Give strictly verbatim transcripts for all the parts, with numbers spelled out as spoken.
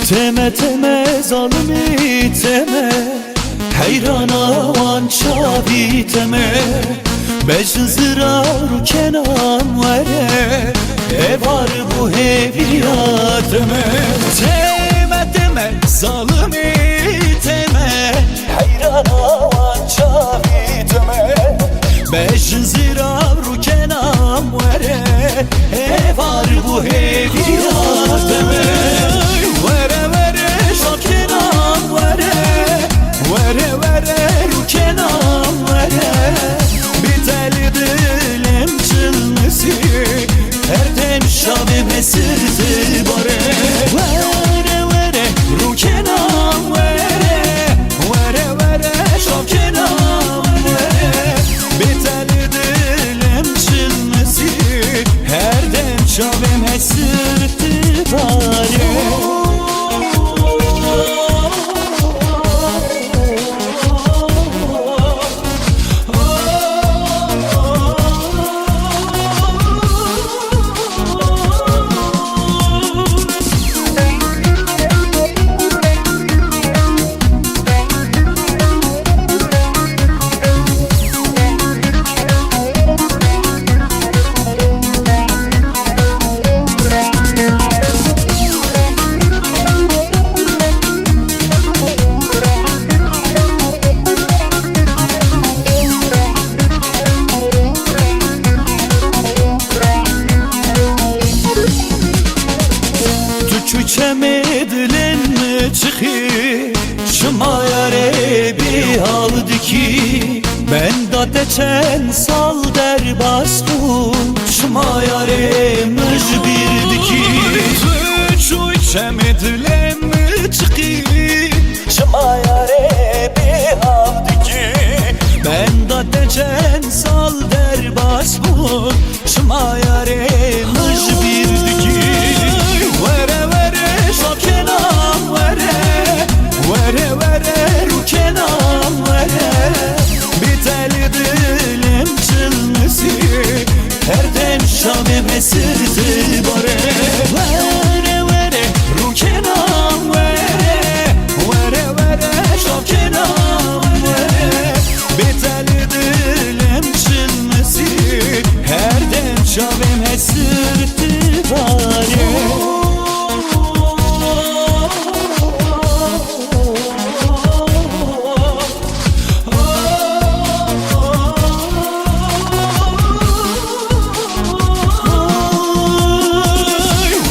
Teme, teme, zalimî teme, heyrana wan çavî teme. Bejin zira rûkenan were, êvar bû hêviya teme. Teme, teme, zalimî teme, heyrana wan çavî teme. Bejin zira rûkenan were, êvar bû hêviya teme. Were, were, şakenan were, were, were, rûkenan were. Bî te li dilim çilmisî, her dem şavê me sirtî bare. Were, were, rûkenan were, were, were, şakenan were. Bî te li dilim çilmisî, her dem şavê me sirtî bare. Tu çû çemê dilên min çixî, çima yarê bêhal dikî? Benda te çend sal derbas bû, çima yarê min ji bîr dikî? Tu çû çemê dilên min çixî, çima yarê bêhal dikî? Benda te çend sal derbas bû, çima yarê min ji bîr dikî? Were, were, şakenan were, were, were, rûkenan were. Bî te li dilim çilmisî, her dem şavê me sirtî bare. Were, were, rûkenan were, were, were, şakenan were. Bê te li dilim çilmisî, her dem çavê me sirtî bare.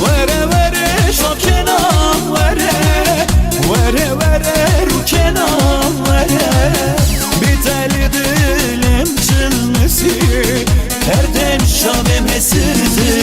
Were, were, şakenan were, were, were, rûkenan were. Bê te li dilim çilmisî, her dem şavê me sirtî